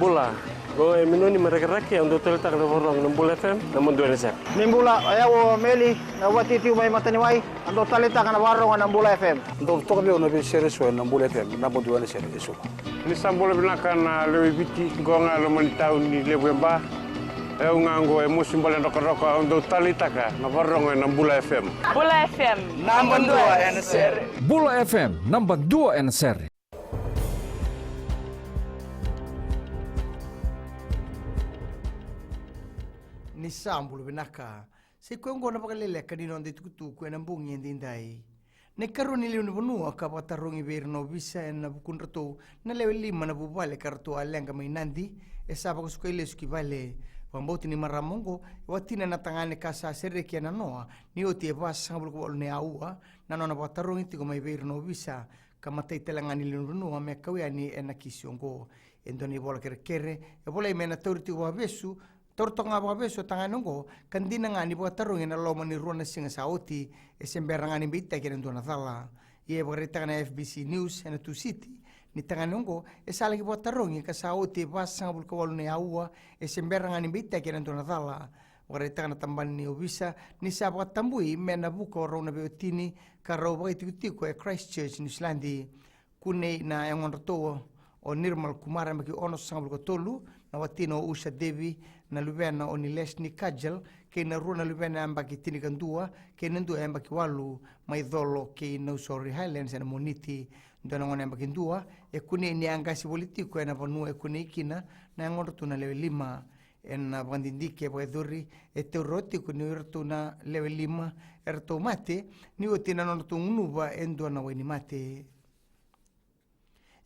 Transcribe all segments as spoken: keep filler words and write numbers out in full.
Bula, qo e Minoni mai Rakiraki, au dau taleitaka na vakarorogo na Bula F M, naba dua ena sere. Ni bula, o yau o Meli, na vati tiko mai Mataniwai, au dau taleitaka na vakarorogo na Bula F M. Dau toka vei au na veisere eso ena Bula F M, naba dua ena sere eso. Ni sa bula vinaka na lewe i Viti, qo ga e loma ni tauni levu e Ba. E au ga qo e Mosi Bale Drokadroka, au dau taleitaka na vakarorogo ena Bula F M. Bula F M, naba dua ena sere. Bula F M, naba dua ena sere. Ni sa bula vinaka. Sa i koya oqo na vakaleleka ni noda itukutuku ena bogi edaidai. Na ikarua ni lewe ni vanua ka vakatarogi vei ira na ovisa ena vukudratou na lewe lima na vuvale ka ratou a leqa mai Nadi, e sa vakasukai lesu ki vale. Vakabauti ni marama oqo e watina na tagane ka sa sereki ena noa, ni oti e vasagavulu ka walu na aua na nona vakatarogi tiko mai vei ira na ovisa. Ka matai tale ga ni lewe ni vanua me kau yani ena kisi oqo. E dua na ivola kerekere e volai me na tauri tiko vakavesu, tauri toka ga vakavesu o tagane oqo, ka dina ga ni vakatarogi ena loma ni rua na siga sa oti, e se bera ga ni beitaki ena dua na cala. Ia e vakaraitaka na F B C News ena Tusiti ni tagane oqo e sa laki vakatarogi ka sa oti e vasagavulu ka walu na aua, e se bera ga ni beitaki ena dua na cala. Vakaraitaka na tabana ni ovisa ni sa vakatabui me na vuka o rau na veiwatini ka rau vakaitikotiko e Christchurch, Niusiladi. Kunei na yagodratou o Nirmal Kumar, yabaki onosagavulu ka tolu, na watina o Usha Devi, na luvena o Nileshni Kajal, kei na rua na luvena yabaki tinikadua kei na dua yabaki walu, mai Colo kei Nausori Highlands ena Moniti. Dua na gone yabaki dua e kunei ni a qasi voli tiko ena vanua e kunei kina na yagodratou na lewe lima. Ena vakadidike e vakayacori, e tauri rawa tiko ni o iratou na lewe lima eratou mate ni oti na nodratou gunuva e dua na wainimate.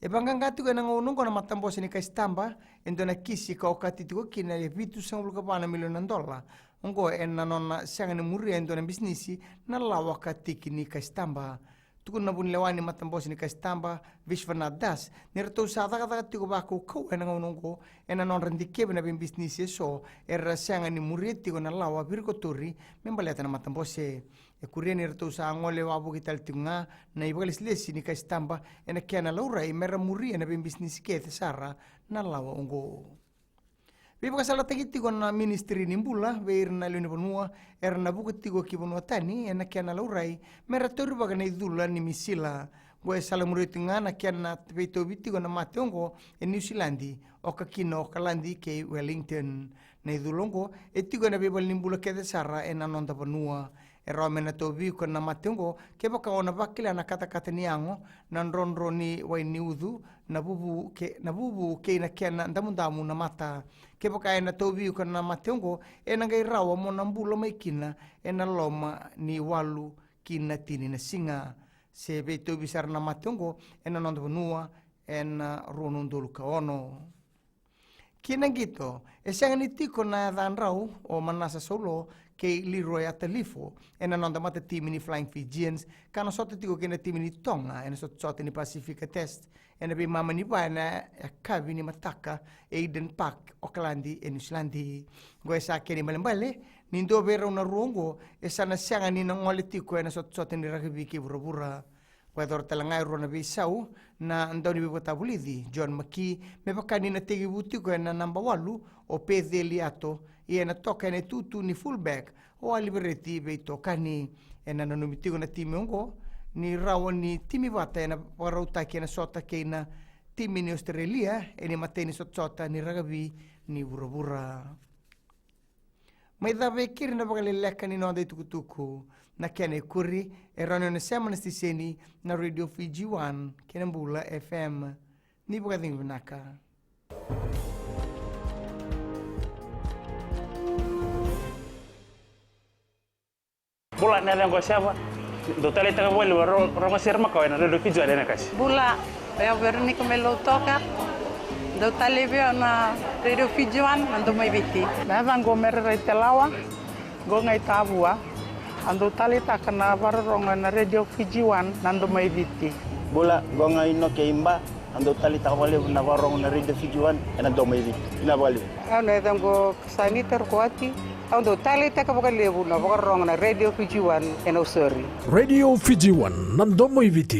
E vaqaqa tiko ena gauna oqo na matabose ni kasitaba e dua na kisi ka okati tiko kina e vitusagavulu ka va na milioni na dola. Oqo ena nona sega ni muria e dua na bisinisi na lawa ka tiki ni kasitaba. Tukuna na vunilewa ni matabose ni kasitaba, Vishwanath Das, ni ratou sa cakacaka tiko vakaukauwa ena gauna oqo ena nodra dikevi na veibisinisi eso era sega ni muria tiko na lawa virikotori me baleta na matabose. E kuria ni ratou sa gole wavoki tale tiko ga na ivakalesilesi ni kasitaba ena kena laurai me ra muria na veibisinisi kece sara na lawa oqo. Veivakasalataki tiko na Ministry ni Bula vei ira na lewe ni vanua era na vuka tiko ki vanua tani ena kena laurai me ra taurivaka na icula ni misila. Oqo e salamuria tiko ga na kena veitauvi tiko na mate oqo e Niusiladi, oka kina Okaladi kei Wellington. Na icula oqo e tiko ena veivalenibula kece sara ena noda vanua. E rawa me na tauvi iko na mate oqo kevaka o na vakila na katakata ni yago, na drodro ni wai ni ucu, na vuvu ke, na vuvu kei na kena damudamu na mata. Kevaka e na tauvi iko na mate oqo, e na qai rawa mo na bula mai kina ena loma ni walu ki na tini na siga. Se veitauvi sara na mate oqo ena noda vanua ena rua na udolu ka ono. Ki na qito, e sega ni tiko na yacadrau o Manasa Saulo kei Leroy Atalifo ena noda matatimi ni Flying Fijians, ka na sota tiko kei na timi ni Toga ena sotasota ni Pasifika Test ena veimama ni va ena yakavi ni mataka e Eden Park, Okaladi, e Niusiladi. Oqo e sa kena ibalebale ni dua vei rau na rua oqo e sa na sega ni na gole tiko ena sotasota ni rakavi kei vuravura. Vakayacora tale ga e rua na veisau na dauniveivakatavulici, John McKee, me vaka ni na tekivu tiko ena naba walu o Peceli Ato, ia ena toka ena itutu ni fullback o Alivereti Veitokani. Ena nanumi tiko na timi oqo ni rawa ni timi vata ena vakarautaki ena sota kei na timi ni Ositerelia ena imatai ni sotasota ni rakavi ni vuravura. Mai cava e keri na vakaleleka ni noda itukutuku. Na kena ikuri e rawa ni o na sema na siteseni na Radio Fiji One kei na Bula F M. Ni vakacegu vinaka. Bula, na yacaqu o Seva. Dau taleitaka vakalevu na ro-, rogo sere makawa ena Radio Fiji One ena kasi. Bula, o yau Veronica mai Lautoka. Dau taleitaka vei na Radio Fiji One, na Domo i Viti. Na yacaqu o Mere Raitelawa, qo ga i Tavua. Au dau taleitaka na vakarorogo ena Radio Fiji One, na Domo i Viti. Bula, qo ga i Noke i Ba. Au dau taleitaka vakalevu na vakarorogo na Radio Fiji One, ena Domo i Viti. Vinaka vakalevu. Au na yacaqu o Sanita Rokoati, au dau taleitaka vakalevu na vakarorogo na Radio Fiji One e Nausori. Radio Fiji One, na Domo i Viti.